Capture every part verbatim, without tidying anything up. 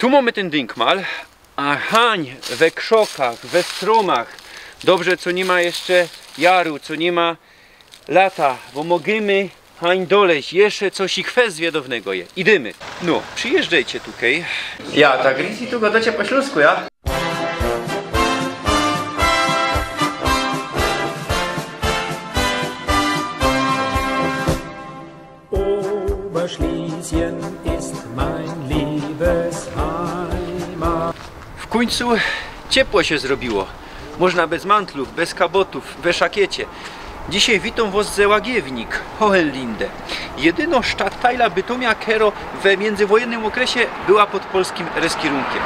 Tu mōmy tyn dynkmal, a hań we krzokach, we strōmach. Dobrze, co niy ma jeszcze jaru, co niy ma lata, bo możymy hań doleź, jeszcze coś i kwest zwiadownego je. Idymy. No, przijyżdżejcie tukej. Ja, tak, Rizzi, tu gŏdŏcie po ślōnsku, ja? Oberschlesien ist mein liebes Heimat. W kōńcu ciepło sie zrobiło. Można bez mantlōw, bez kabotōw, we szakiecie. Dzisiej witōm wŏs ze Łagiewnik, Hohenlinde. Jedynŏ sztattajla Bytōmia, kerŏ we miyndzywojennym ôkresie była pod polskim reskierunkym.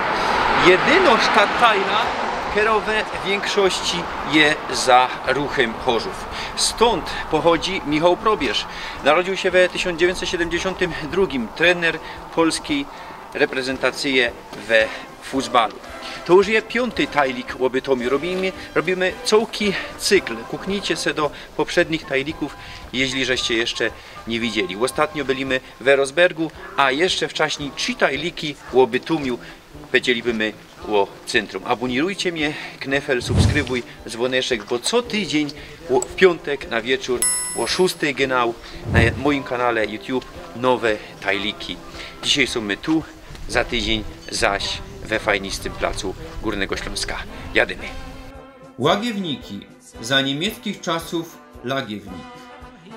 Jedynŏ sztattajla, kerŏ we wiynkszości je za ruchym Chorzōw. Stōnd pochodzi Michał Probierz. Narodził sie we tysiōnc dziewiyńćset siedymdziesiōntym drugim, trener polskij reprezyntacje we fusbalu. To już je piōnty tajlik ô Bytōmiu. Robimy, robimy cołki cykl. Kuknijcie se do poprzednich tajlikōw, jeźli żeście jeszcze niy widzieli. Ôstatnio byli my we Rosbergu, a jeszcze wczaśnij trzi tajliki ô Bytōmiu. Powiedzieli by my ô centrum. Abōnirujcie mie, knefel, subskrybuj, zwōnyszek, bo co tydziyń ô, w piōntek na wieczōr ô szōstyj genau na mojim kanale YouTube nowe tajliki. Dzisiej sōm my tu, za tydziyń zaś we fajnistym placu Gōrnego Ślōnska. Jadymy. Łagiewniki, za niemieckich czasów Lagiewnik,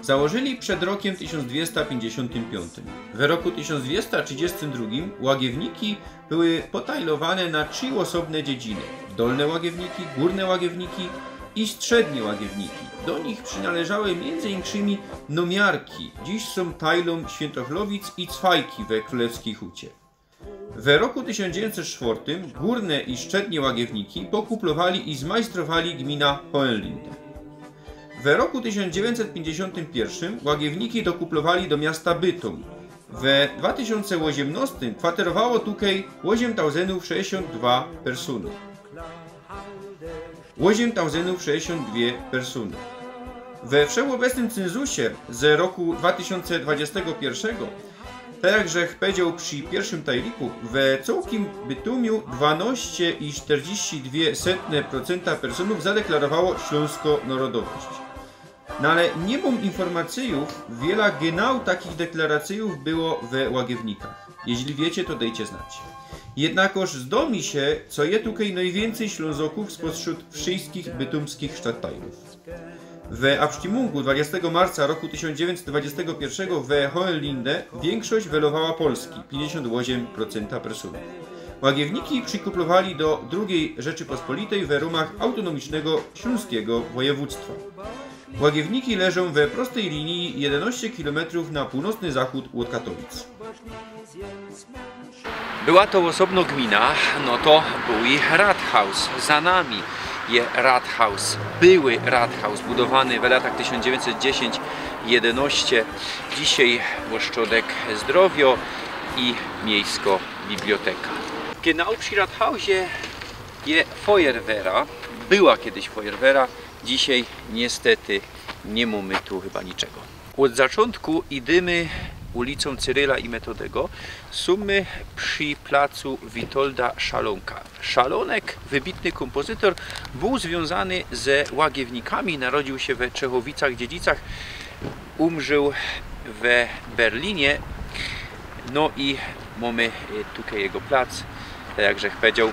założyli przed rokiem tysiōnc dwiysta piyńćdziesiōntym piyōntym. W roku tysiōnc dwiysta trzidziestym drugim łagiewniki były potajlowane na trzi ôsobne dziedziny: Dolne Łagiewniki, Gōrne Łagiewniki i Strzednie Łagiewniki. Do nich przinŏleżały miyndzy inkszymi Nomiarki, dziś sōm tajlōm Świętochlowic, i Cwajki we Krōlewskij Hucie. We roku tysiōnc dziewiyńćset sztwŏrtym Gōrne i Strzednie Łagiewniki pokuplowali i zmajstrowali gmina Hohenlinde. We roku tysiōnc dziewiyńćset piyńćdziesiōntym piyrszym Łagiewniki dokuplowali do miasta Bytōm. We dwa tysiōnce ôziymnŏstym kwaterowało tukej ôziym tauzyndōw sześćdziesiōnt dwa persōny. Ôziym tauzyndōw sześćdziesiōnt dwie persōny. We wszechôbecnym cynzusie ze roku dwa tysiōnce dwudziestego piyrszego, tak jak żech powiedzioł przi piyrszym tajliku, we cołkim Bytōmiu dwanŏście i sztyrdziści dwie setne procenta persōnōw zadeklarowało ślōnskõ narodowność. No ale niy mōm informacyjōw, wiela genau takich deklaracyjōw było we Łagiewnikach. Jeźli wiycie, to dejcie znać. Jednakoż zdŏ mi sie, co je tukej nojwiyncyj Ślōnzokōw spośrōd wszyjskich bytōmskich sztattajlōw. We abstimmōngu dwudziestego marca roku tysiōnc dziewiyńćset dwudziestego piyrszego we Hohenlinde wiynksość welowała Polski, piyńćdziesiōnt ôziym procenta persōnōw. Łagiewniki przikuplowali do drugij Rzeczypospolitej we rōmach autonomicznego ślōnskigo wojewōdztwa. Łagiewniki leżōm we prostij liniji jedynŏście kilometrōw na pōłnocny zachōd ôd Katowic. Była to ôsobnŏ gmina, no to bōł i Rathaus. Za nami je Rathaus, były Rathaus, budowany w latach tysiōnc dziewiyńćset dziesiyńć jedynŏście. Dzisiej ôszczodek zdrowiŏ i miejsko biblioteka. Genau przi Rathausie je Feuerwehra. Była kejś Feuerwehra, dzisiej niystety niy mōmy tu chyba niczego. Ôd zaczōntku idymy ulicōm Cyryla i Metodego. Sōm my przi placu Witolda Szalōnka. Szalōnek, wybitny kōmpozytor, bōł zwiōnzany ze Łagiewnikami, narodziōł sie we Czechowicach-Dziedzicach, umrził we Berlinie. No i mōmy, e, tukej jego plac, tak jak żech powiedzioł.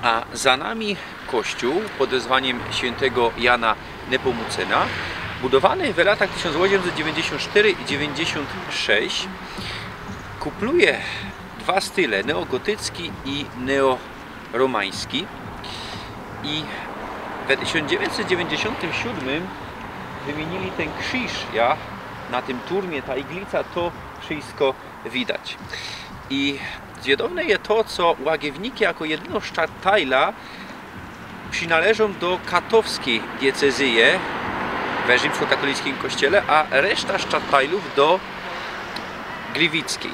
A za nami kościōł pod wezwaniym świyntego Jana Nepōmucena, budowany we latach tysiōnc ôziymset dziewiyńćdziesiōnt sztyry i dziewiyńćdziesiōnt sześć. Kupluje dwa style, neogotycki i neorōmański. I we tysiōnc dziewiyńćset dziewiyńćdziesiōntym siōdmym wymiyniōli tyn krziż, ja, na tym turmie, ta iglica, to wszyjsko widać. I zwiadowne je to, co Łagiewniki jako jedynŏ sztattajla przinŏleżōm do katowskij diocezyje we rzimskokatolickij kościele, a reszta sztattajlōw do gliwickij.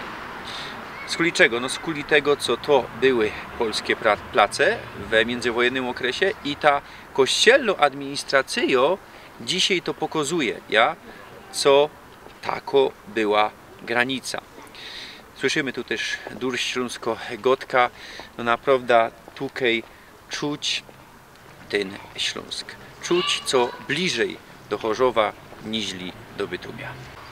Skuli czego? No skuli tego, co to były polske pra-, place we miyndzywojennym ôkresie i ta kościelnŏ administracyjŏ dzisiej to pokŏzuje, ja, co takŏ była granica. Słyszymy tu tyż durś ślōnsko godka. No naprŏwdã tukej czuć tyn Ślōnsk. Czuć, co bliżyj do Chorzowa niźli do Bytōmia.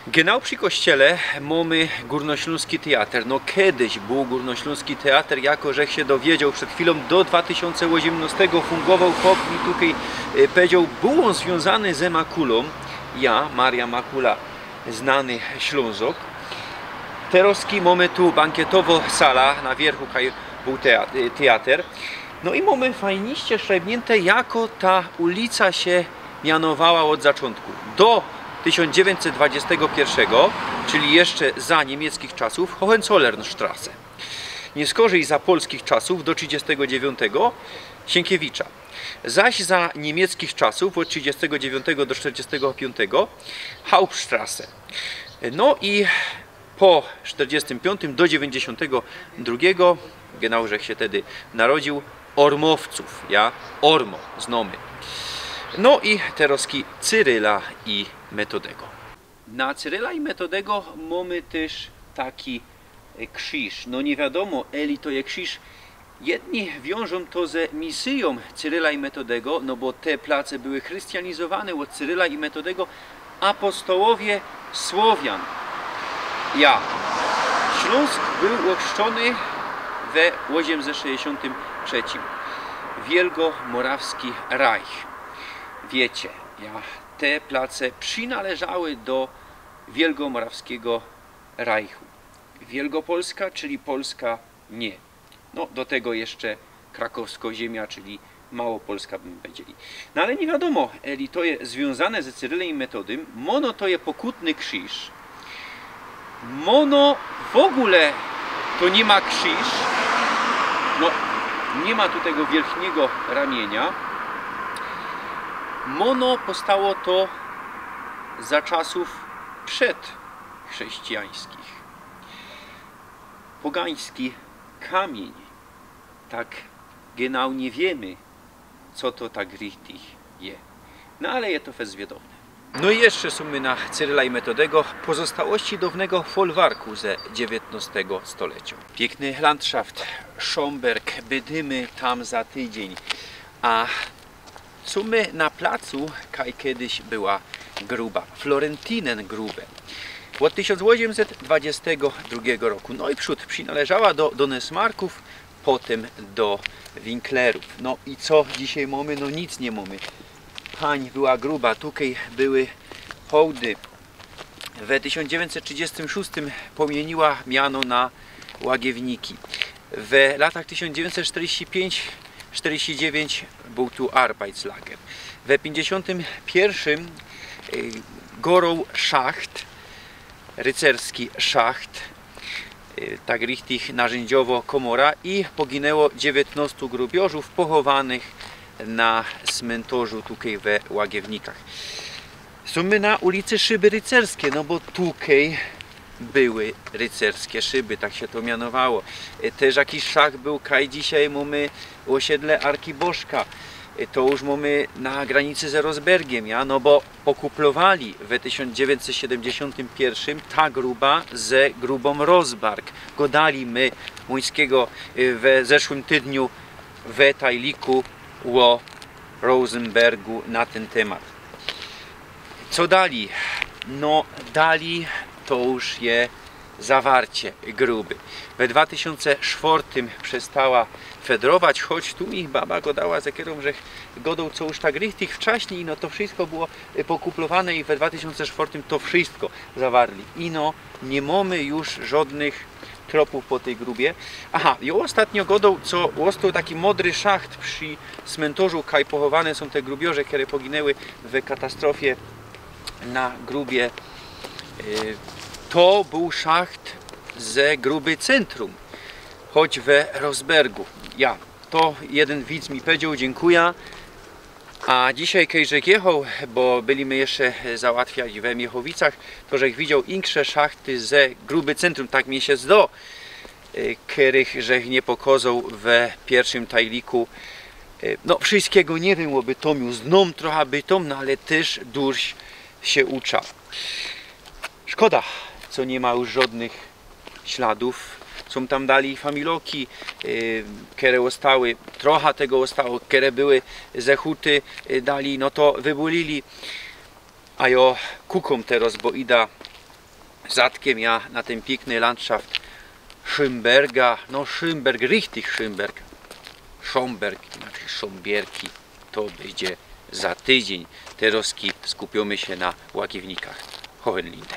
Genau przi kościele mōmy Gōrnoślōnski Teater. No kedyś bōł Gōrnoślōnski Teater, jako żech sie dowiedzioł przed chwilōm, do dwa tysiōnce ôziymnŏstego fōngowoł, chop mi tukej, e, pedzioł, bōł ôn zwiōnzany ze Makulōm. Ja, Marian Makula, znany Ślōnzok. Terŏzki mōmy tu bankietowŏ sala, na wiyrchu kaj bōł tea-, e, teater. No i mōmy fajniście szrajbniynte, jako ta ulica sie mianowała ôd zaczōntku. Do tysiōnc dziewiyńćset dwadziestego piyrszego, czyli jeszcze za niymiecczich czasōw, Hohenzollernstraße. Niy skorzyj za polskich czasōw, do trzidziestego dziewiōntego, Sienkiewicza. Zaś za niymiecczich czasōw, ôd trzidziestego dziewiōntego do sztyrdziestego piōntego, Hauptstraße. No i po sztyrdziestym piōntym do dziewiyńćdziesiōntego drugigo, genau żech sie tedy narodziōł, Ormowcōw, ja, Ormo, znōmy. No i terŏzki Cyryla i Metodego. Na Cyryla i Metodego mōmy tyż taki, e, krziż. No niy wiadōmo, eli to je krziż. Jedni wiążōm to ze misyjōm Cyryla i Metodego, no bo te place były chrystianizowane ôd Cyryla i Metodego, apostołowie Słowian. Ja. Ślōnsk bōł ôchrzczōny we ôziymset sześćdziesiōntym trzecim. Wielgomorawski Reich. Wiycie, ja, te place przinŏleżały do Wielgomorawskigo Reichu. Wielgopolska, czyli Polska, niy. No, do tego jeszcze krakowsko ziymia, czyli Małopolska, by powiedzieli. No ale niy wiadōmo, eli to je zwiōnzane ze Cyrylym i Metodym. Mono to je pokutny krziż. Mono w ôgōle to niy ma krziż. No, niy ma tu tego wiyrchnigo ramiynia. Mono powstało to za czasōw przedchrześcijańskich. Pogański kamiyń, tak genau niy wiymy, co to tak richtig je. No ale je to fest zwiadowne. No i jeszcze sōm my na Cyryla i Metodego, pozostałości downego folwarku ze dziewiyntnŏstego stolecio. Piykny landszaft, Szōmberg, bydymy tam za tydziyń, a sōm my na placu, kaj kedyś była gruba, Florentinengrube. Ôd tysiōnc ôziymset dwadziestego drugigo roku. Nojprzōd przinŏleżała do Donesmarków, potym do Winklerōw. No i co dzisiej mōmy? No nic niy mōmy. Hań była gruba, tukej były hołdy. We tysiōnc dziewiyńćset trzidziestym szōstym pōmiyniła miano na łagiewniki. We latach tysiōnc dziewiyńćset sztyrdziści piyńć sztyrdziści dziewiyńć bōł tu Arbeitslager. We piyńćdziesiōntym piyrszym, y, gŏroł szacht, rycerski szacht, y, tak richtig narzyndziowo kōmora, i poginynło dziewiyntnŏstu grubiorzōw pochowanych na smyntorzu tukej we Łagiewnikach. Sōm my na ulicy Szyby Rycerskie, no bo tukej były rycerskie szyby, tak sie to mianowało. E, tyż jakiś szacht bōł, kaj dzisiej mōmy ôsiedle Arkibożka. E, to już mōmy na granicy ze Rosbergiem, ja? No bo pokuplowali we tysiōnc dziewiyńćset siedymdziesiōntym piyrszym ta gruba ze grubōm Rosberg. Gŏdali my Mōńskigo, e, we zeszłym tydniu we Tajliku ô Rosenbergu na tyn tymat. Co dalij? No, dalij to już je zawarcie gruby. We dwa tysiōnce sztwŏrtym przestała fedrować, choć tu mi baba gŏdała, ze kerōm żech gŏdoł, co już tak richtig wczaśnij, no to wszysko było, y, pokuplowane i we dwa tysiōnce sztwŏrtym to wszysko zawarli. Ino niy mōmy już żŏdnych tropōw po tyj grubie. Aha, i ôstatnio gŏdoł, co ôstoł taki modry szacht przi smyntorzu, kaj pochowane sōm te grubioże, kere poginynły we katastrofie na grubie. Y, to bōł szacht ze gruby centrum, choć we Rosbergu. Ja, to jedyn widz mi powiedzioł, dziynkuja. A dzisiej, kej żech jechoł, bo byli my jeszcze załatwiać we Miechowicach, to żech widzioł inksze szachty ze gruby centrum, tak mi sie zdo, y, kerych żech niy pokozoł we piyrszym Tajliku. Y, no, wszyskigo niy wiym, bo Bytōm znōm trocha, Bytōm, no ale tyż durś sie ucza. Szkoda, co niy ma już żŏdnych śladōw. Sōm tam dalij familoki, e, kere ôstały, trocha tego ôstało, kere były ze huty, e, dalij, no to wybulili. A jo kukōm teroz, bo ida zadkiym ja na tyn piykny landszaft Szymberga, no Szymberg, richtig Szymberg, Szōmberg, znaczy Szōmbierki, to bydzie za tydziyń. Teroz skupiōmy sie na łagiewnikach Hohenlinde.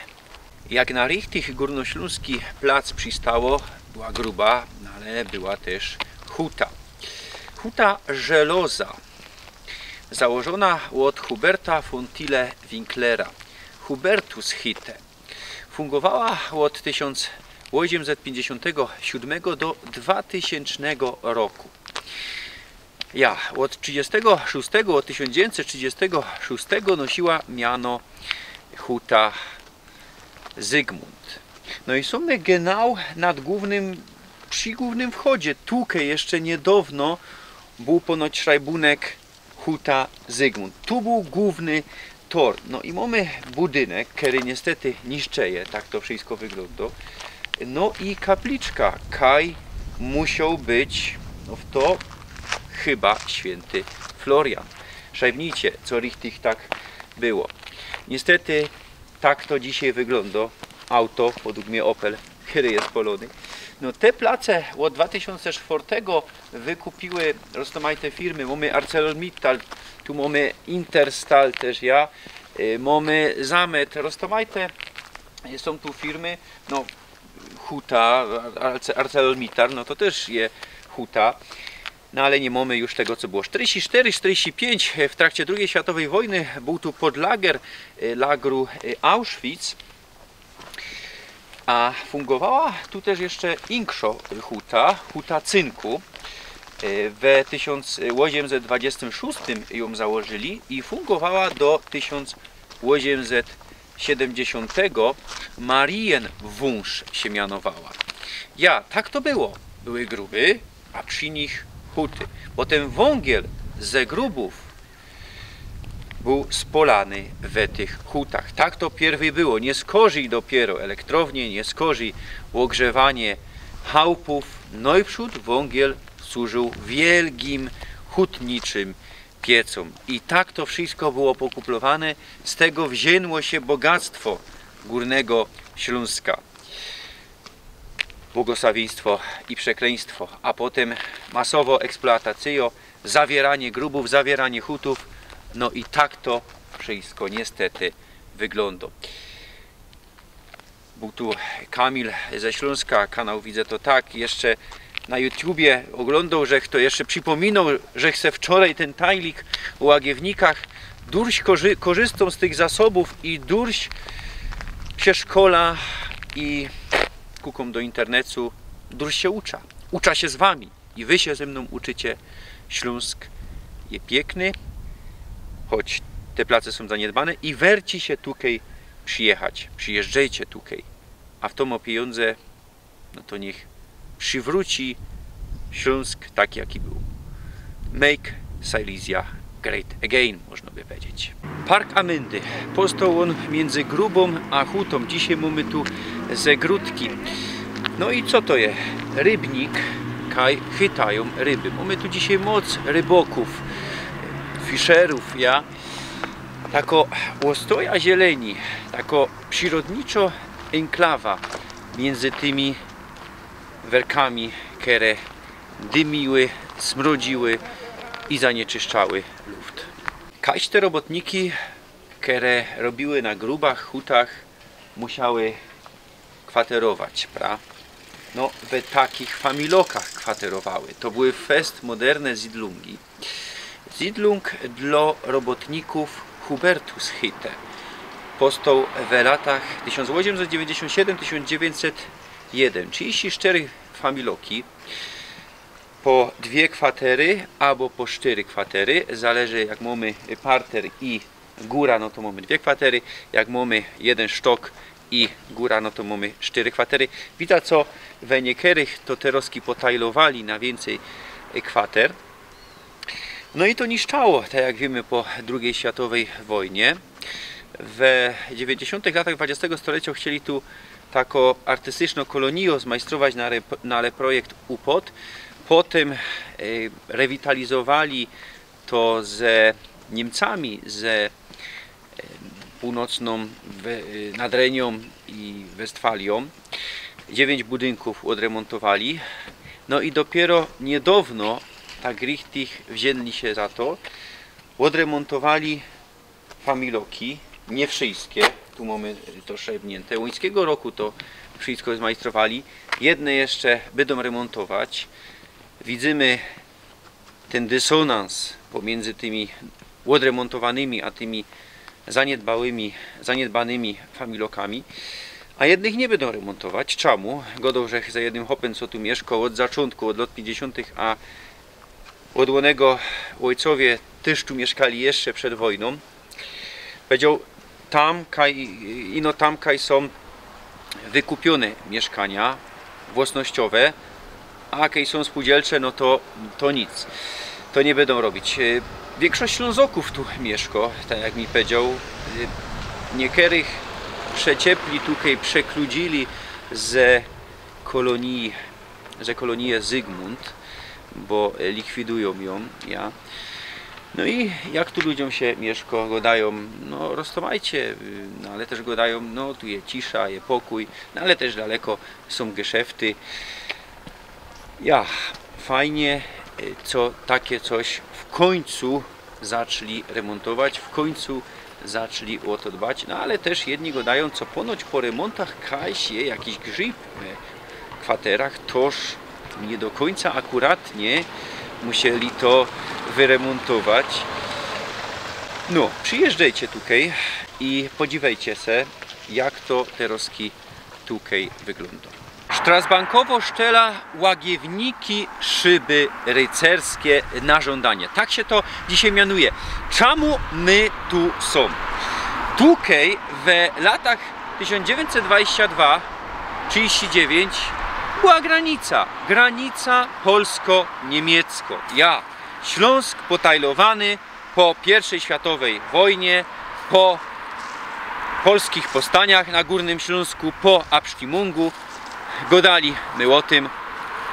Jak na richtig gōrnoślōnski plac przistało, była gruba, no ale była tyż huta. Huta Żeloza, założōna ôd Huberta von Tille-Winklera, Hubertus Hütte. Fungowała ôd tysiōnc ôziemset piyńćdziesiōntego siōdmego do dwatysiōncznego roku. Ja, ôd trzidziestego szōstego, ôd tysiōnc dziewiyńćset trzidziestego szōstego nosiła miano Huta Zygmunt. No i sōmy genau nad głōwnym, przi głōwnym wchodzie. Tukej jeszcze niydŏwno bōł ponoć szrajbōnek Huta Zygmunt. Tu bōł głōwny tor. No i mōmy budynek, kery niystety niszczeje, tak to wszysko wyglōndŏ. No i kapliczka, kaj musioł być, no w to chyba świynty Florian. Szajbnijcie, co richtig tak było. Niystety tak to dzisiej wyglōndŏ. Auto, podug mie Opel, kery je spolōny. No te place ôd dwa tysiōnce sztwŏrtego wykupiły roztōmajte firmy. Mōmy ArcelorMittal, tu mōmy Interstal tyż, ja. Y, mōmy Zamet, roztōmajte, y, sōm tu firmy. No, Huta, Arce-, ArcelorMittal, no to tyż je huta. No ale niy mōmy już tego, co było. Sztyrdziści sztyry, sztyrdziści piyńć, w trakcie drugij światowyj wojny bōł tu podlager, y, lagru, y, Auschwitz. A fungowała tu tyż jeszcze inkszŏ huta, huta cynku. Y, we tysiōnc ôziemset dwadziestym szōstym jōm założyli i fungowała do tysiōnc ôziemset siedymdziesiōntego. Marienwunsch sie mianowała. Ja, tak to było. Były gruby, a przi nich huty. Bo tyn wōngiel ze grubōw bōł spolany we tych hutach. Tak to piyrwyj było. Niyskorzij dopiyro elektrownie, niyskorzij ôgrzewanie chałupōw. Nojprzōd wōngiel służył wielgim hutniczym piecōm. I tak to wszysko było pokuplowane. Z tego wziyntło sie bogactwo Gōrnego Ślōnska. Błogosławiyństwo i przekleństwo, a potym masowo eksploatacyjŏ, zawieranie grubōw, zawieranie hutōw. No i tak to wszysko niystety wyglōndŏ. Bōł tu Kamil ze Ślōnska, kanał Widzę to tak. Jeszcze na YouTubie ôglōndoł, żech to jeszcze przipōminoł, żech se wczorej tyn tajlik ô łagiewnikach. Durś korzy-, korzystōm z tych zasobōw i durś sie szkola i kukōm do internetu, durś sie ucza. Ucza sie z wami. I wy sie ze mnōm uczycie. Ślōnsk je piykny, choć te place sōm zaniedbane i werci sie tukej przijechać. Przijyżdżejcie tukej. A fto mŏ pijōndze, no to niych przywrōci Ślōnsk tak, jaki bōł. Make Silesia great again, możno by powiedzieć. Park Amyndy. Postoł ôn miyndzy grubōm a hutōm. Dzisiej mōmy tu zegrodki. No i co to je? Rybnik, kaj chytajōm ryby. Mōmy tu dzisiej moc rybokōw, fisherōw, ja. Takŏ ôstoja zieleni, takŏ przirodniczŏ enklawa miyndzy tymi werkami, kere dymiły, smrodziły i zanieczyszczały luft. Kaś te robotniki, kere robiły na grubach, hutach, musiały kwaterować, pra? No, we takich familokach kwaterowały. To były fest moderne Siedlungi. Siedlung dlŏ robotnikōw Hubertus Hütte postoł we latach tysiōnc ôziemset dziewiyńćdziesiōnt siedym, tysiōnc dziewiyńćset jedyn. Trzidziści sztyry familoki, po dwie kwatery abo po sztyry kwatery, zależy jak mōmy parter i gōra, no to mōmy dwie kwatery, jak mōmy jedyn sztok i gōra, no to mōmy sztyry kwatery. Widzã, co we niykerych to terŏzki potajlowali na wiyncyj kwater. No i to niszczało, tak jak wiymy, po drugij światowyj wojnie. We dziewiyńćdziesiōntych latach dwudziestego stolecia chcieli tu Tako artystyczno kolonijo zmajstrować, no ale, no ale projekt upod. Potym, e, rewitalizowali to ze Niymcami, ze, e, północną We-, e, Nadrenią i Westfalią. Dziewięć budynków odremontowali. No i dopiero niydŏwno, tak richtig, wzięli sie za to, odremontowali familoki, niy wszyjske. Tu mōmy to szybniynte. Ôńskigo roku to wszyjsko zmajstrowali. Jedne jeszcze bydōm remontować. Widzymy tyn dysonans pomiyndzy tymi ôdremontowanymi a tymi zaniedbałymi, zaniedbanymi familokami. A jednych niy bydōm remontować. Czymu? Gŏdōł żech ze jednym chopym, co tu miyszkoł ôd zaczōntku, ôd lŏt piyńćdziesiōntych, a ôd ônego ôjcowie tyż tu miyszkali jeszcze przed wojnōm. Pedzioł: tam kaj, ino tam kaj sōm wykupiōne miyszkania własnościowe, a kaj sōm spōłdzielcze, no to, to nic. To niy bydōm robić. E, wiynkszość Ślōnzokōw tu miyszko, tak jak mi pedzioł. E, niykerych przeciepli tukej, przekludzili ze kolōnije, ze kolōnije Zygmunt, bo, e, likwidujōm jōm, ja. No i jak tu ludziōm sie miyszko, gŏdajōm, no, roztōmajcie, y, no, ale tyż gŏdajōm, no, tu je cisza, je pokōj, no, ale tyż daleko sōm geszefty. Ja, fajnie, e, co takie coś w kōńcu zaczli remontować, w kōńcu zaczli ô to dbać, no, ale tyż jedni gŏdajōm, co ponoć po remōntach kajś je jakiś grzyb we kwaterach, toż niy do kōńca akuratnie musieli to wyremōntować. No, przijyżdżejcie tukej i podziwejcie se, jak to terŏzki tukej wyglōndŏ. Strasbankowŏ szczela, łagiewniki, szyby rycerskie na żōndanie. Tak sie to dzisiej mianuje. Czymu my tu sōm? Tukej we latach tysiōnc dziewiyńćset dwadzieścia dwa, trzidziści dziewiyńć była granica. Granica polsko-niymiecko. Ja, Ślōnsk potajlowany po piyrwszyj światowyj wojnie, po polskich powstaniach na Gōrnym Ślōnsku, po Abstimmungу. Gŏdali my ô tym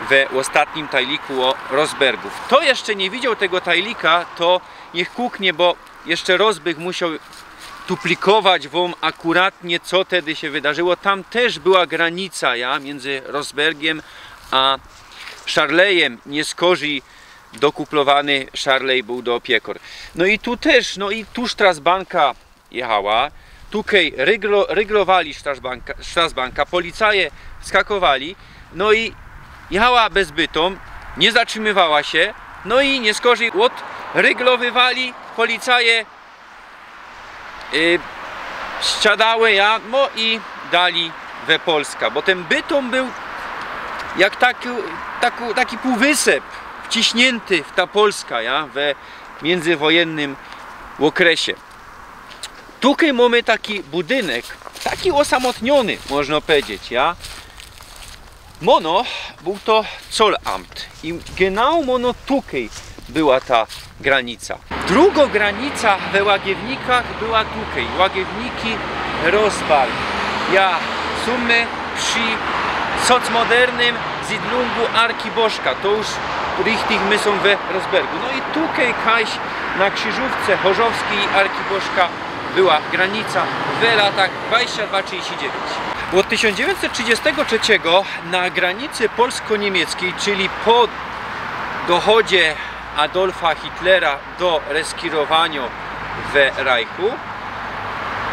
we ôstatnim tajliku ô Rosbergu. Fto jeszcze niy widzioł tego tajlika, to niych kuknie, bo jeszcze rŏz bych musioł tu plikować wōm akuratnie, co tedy sie wydarzyło. Tam tyż była granica, ja, miyndzy Rosbergiem a Szarlejym. Niyskorzij dokuplowany Szarlej bōł do Piekŏr. No i tu tyż, no i tu Strasbanka jechała. Tukej ryglo-, ryglowali Strasbanka, Strasbanka, policaje skakowali, no i jechała bez bytōm, niy zatrzimywała sie, no i niyskorzij ôdryglowywali policaje, y, ściadałe, ja, no i dali we Polska, bo tyn bytōm bōł jak taki, taki, taki pōłwysyp wciśniynty w ta Polska, ja, we miyndzywojennym ôkresie. Tukej mōmy taki budynek, taki ôsamotniōny, można powiedzieć, ja. Mōno bōł to Zollamt i genau mōno tukej była ta granica. Drugŏ granica we Łagiewnikach była tukej. Łagiewniki, Rosberg. Ja, sōm my przi socmodernym Siedlungu Arki Bożka, to już richtig my sōm we Rosbergu. No i tukej kajś na krzyżówce chorzowskij i Arki Bożka była granica we latach dwadzieścia dwa trzidziści dziewięć. Ôd tysiōnc dziewiyńćset trzidziestego trzeciego na granicy polsko-niymieckiej, czyli po dochodzie Adolfa Hitlera do reskirowanio we Reichu,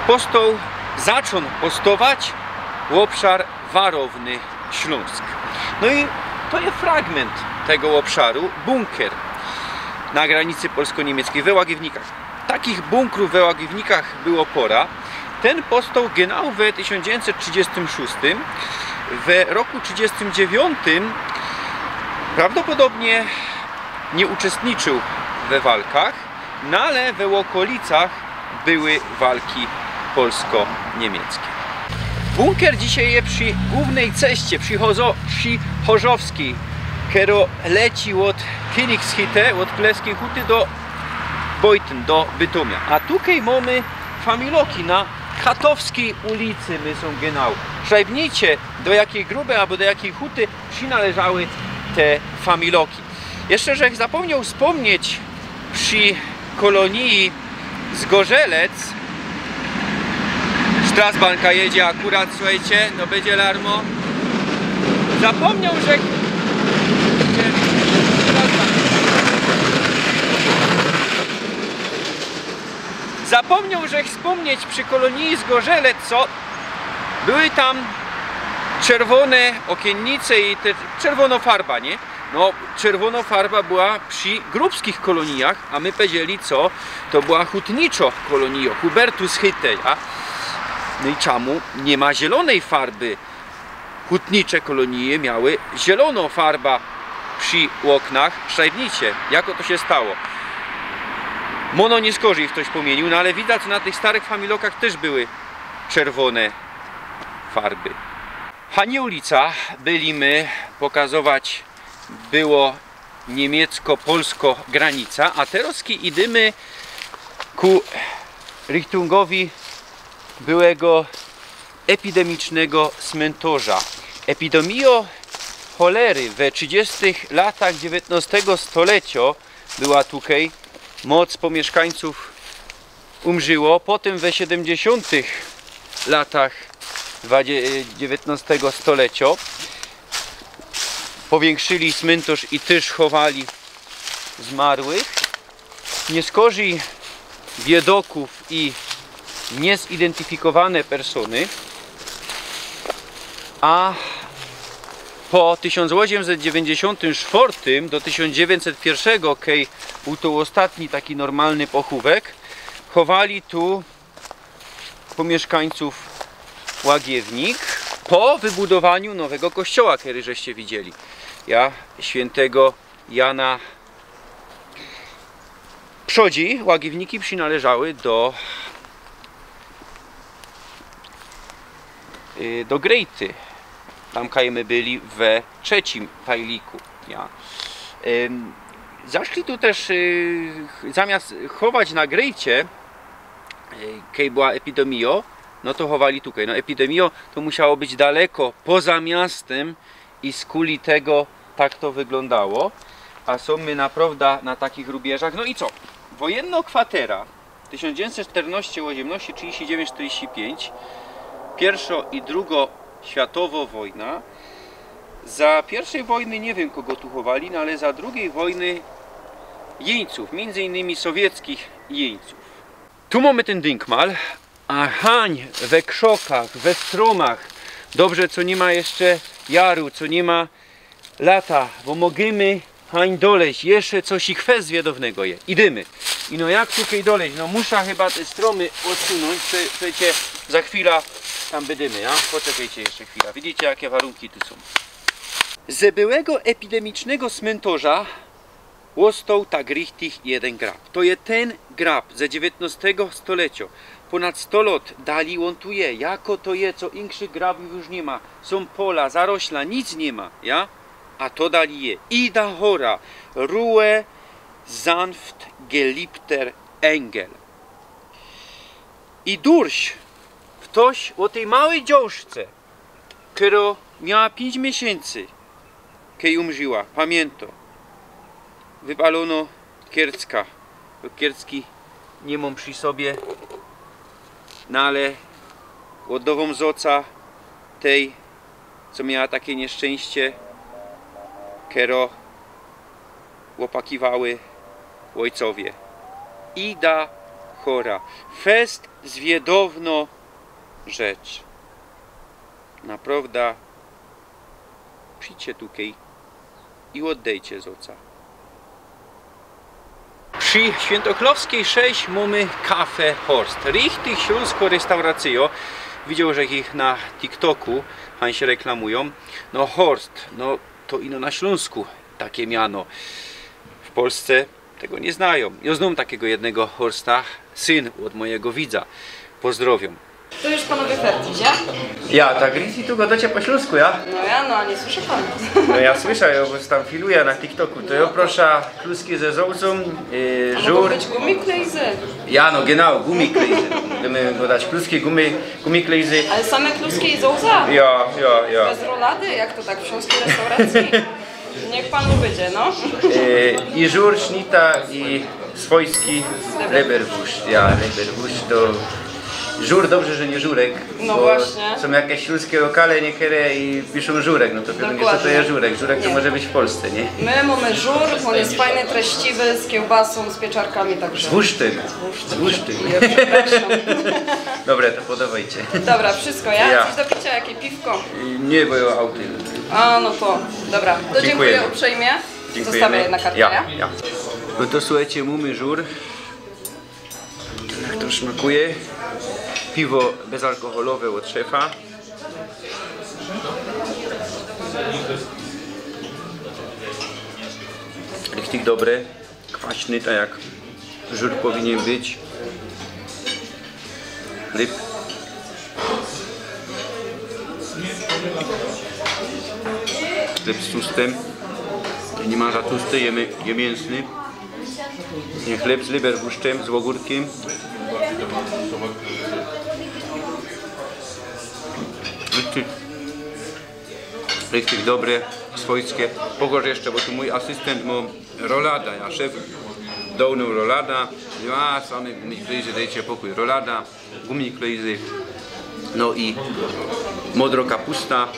postoł, zaczōn postować ôbszar warowny Ślōnsk. No i to je fragment tego ôbszaru, bunkier na granicy polsko-niymieckiej we Łagiewnikach. Takich bunkrōw we Łagiewnikach było pora. Tyn postoł genau we tysiōnc dziewiyńćset trzidziestym szōstym. We roku trzidziestym dziewiōntym prawdopodobnie niy uczestniczōł we walkach, no ale we ôkolicach były walki polsko-niymieckie. Bunkier dzisiej je przi głōwnyj ceście, przi Chozo-, przi Chorzowskij, kerŏ leci ôd Königshütte, ôd Królewskij Huty do Beuthen, do Bytōmia. A tukej mōmy familoki na Chatowskij ulicy my sōm genau. Szajbnijcie, do jakij gruby abo do jakij huty przinŏleżały te familoki. Jeszcze żech zapōmnioł spōmnieć przi kolōniji Zgorzelec. Strasbanka jedzie akurat, suchejcie, no bydzie larmo. Zapōmnioł żech... Zapōmnioł żech spōmnieć przi kolōniji Zgorzelec, co były tam czerwōne ôkiynnice i te, czerwōno farba, nie? No, czerwōno farba była przi grubskich kolōnijach, a my pedzieli, co to była hutniczŏ kolōnijŏ, Hubertus Hytte, a... No i czymu niy ma zielōnyj farby? Hutnicze kolōnije miały zielōno farba przi ôknach. Szajbnijcie, jako to sie stało. Mōno niy skorzij ftoś pōmiyniył, no ale widzã, co na tych starych familokach tyż były czerwōne farby. Hanie ulica byli my pokazować było niymiecko-polsko granica, a terŏz idymy ku richtyngowi byłego epidemicznego smyntŏrza. Epidemijŏ cholery we trzidziestych latach dziewiytnŏstego stoleciŏ była tukej. Moc po miyszkańcōw umrziło. Potym we siedymdziesiōntych latach dwadzie-, dziewiytnŏstego stoleciŏ powiynkshili smyntŏrz i tyż chowali zmarłych. Niy skorzij biydokōw i niyzidentyfikowane persōny. A po tysiōnc ôziymset dziewiyńćdziesiōntym sztwŏrtym do tysiōnc dziewiyńćset piyrszego, kej bōł to ôstatni taki normalny pochōwek, chowali tu po miyszkańcōw łagiewnik po wybudowaniu nowego kościoła, kery żeście widzieli. Ja, świyntego Jana. Przodzi łagiewniki przinŏleżały do, y, do Grejty. Tam, kaj my byli we trzecim tajliku. Ja. Ym, zaszli tu tyż, y, zamiast chować na Grejcie, y, kej była epidemijŏ, no to chowali tukej. No, epidemijŏ to musiało być daleko, poza miastym, i skuli tego tak to wyglōndało. A sōm my naprŏwda na takich rubieżach. No i co? Wojynno kwatera tysiōnc dziewiyńćset sztyrnŏście ôziymnŏście, trzidziści dziewięć, sztyrdziści pięć, piyrszŏ i drugŏ światowŏ wojna. Za piyrszej wojny niy wiym, kogo tu chowali, no ale za drugij wojny jiyńcōw, miyndzy innymi sowieckich jiyńcōw. Tu mōmy tyn dynkmal, a hań we krzokach, we strōmach. Dobrze, co niy ma jeszcze jaru, co niy ma lata, bo możymy hań doleźć. Jeszcze coś i kwest zwiedownego je. Idymy. I no jak tukej doleźć? No musza chyba te strōmy ôdsunōńć, prze-, przecie za chwila tam bydymy, a? Poczekejcie jeszcze chwila. Widzicie, jake warunki tu sōm. Ze byłego epidemicznego smyntŏrza ôstoł tak richtig jedyn grab. To je tyn grab ze dziewiytnŏstego stoleciŏ. Pōnad sto lŏt dali ôn tu je. Jako to je, co inkszych grabōw już niy ma? Sōm pola, zarośla, nic niy ma, ja? A to dali je. Ida Chora, Ruhe sanft geliebter Engel. I durś, ftoś ô tyj małyj dziołszce, kerŏ miała piyńć miesiyncy, kej umrziła, pamiyntŏ. Wypalōno kiercka. Kiercki niy mōm przi sobie, no ale ôddŏwōm zoca tyj, co miała take niyszczyńście, kerŏ ôpakiwały ôjcowie. Ida Chora. Fest zwiedowno rzecz. Naprŏwda, przijdźcie tukej i ôddejcie zoca. Przi Świyntochlowskij sześć mōmy kafe Horst. Richtig ślōnsko restauracyjŏ. Widzioł żech ich na TikToku, hań sie reklamujōm. No Horst, no to ino na Ślōnsku take miano. W Polsce tego niy znajōm. Jŏ znōm takigo jednego Horsta, syn ôd mojigo widza. Pozdrŏwiōm. To już panowie fertig, ja? Ja, tak richtig tu gŏdŏcie po ślōnsku, ja? No ja, no a nie słyszy pan. No ja słyszã, jo, bo tam filuja na TikToku. To jo proszã kluski ze zozą, y, Mogą żur. być gumiklejzy. Ja, no genau, gumiklejzy. Bydymy gŏdać kluski, gumi, gumiklejzy. Ale same kluski i zołza? Ja, ja, ja. Bez rolady, jak to tak w śląskiej restauracji? Niech panu będzie, no. Y, I żur, sznita, i swojski leberwurst. Ja, leberwurst to żur, dobrze, że nie żurek. No bo właśnie. Są jakieś śląskie lokale niekere i piszą żurek, no to pewnie co to Dokładnie. Jest żurek. Żurek to Nie. Może być w Polsce, nie? My mamy żur, on jest fajny, treściwy, z kiełbasą, z pieczarkami, także... Z wusztym. Z wusztym. Ja przepraszam. Dobra, to podawajcie. Dobra, wszystko, ja? Ja. Coś do picia, jakie piwko? Nie, bo ja auty. A, no to dobra. To dziękuję, Dziękujemy. Uprzejmie. Dziękujemy. Zostawię na kartę, Ja, ja? Ja. No to słuchajcie, mamy żur. Jak to smakuje? Piwo bezalkoholowe od szefa. Richtig dobre. Kwaśny, tak jak żur powinien być. Chleb. Chleb z tłustym. Nie ma za tłusty, jemy, je mięsny. Nie, chleb z leberwurstem, z ogórkiem. Richtig, richtig dobre, swojskie. Pogorzę jeszcze, bo tu mój asystent ma rolada, ja szef dał nam rolada. Ja, same gumiklejzy, dajcie pokój. Rolada, gumiklejzy. No i modro kapusta.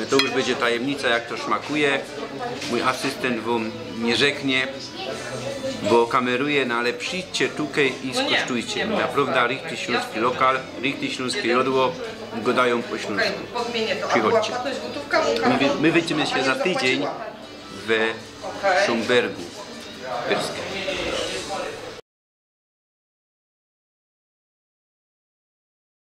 To już będzie tajemnica, jak to smakuje. Mój asystent wam nie rzeknie, bo kameruje, no ale przyjdźcie tutaj i skosztujcie. Naprawdę richtig śląski lokal, richtig śląskie jodło. Gadają po śląsku. Przychodźcie. My, wi- my widzimy się za tydzień we Szumbergu. Pyrsk.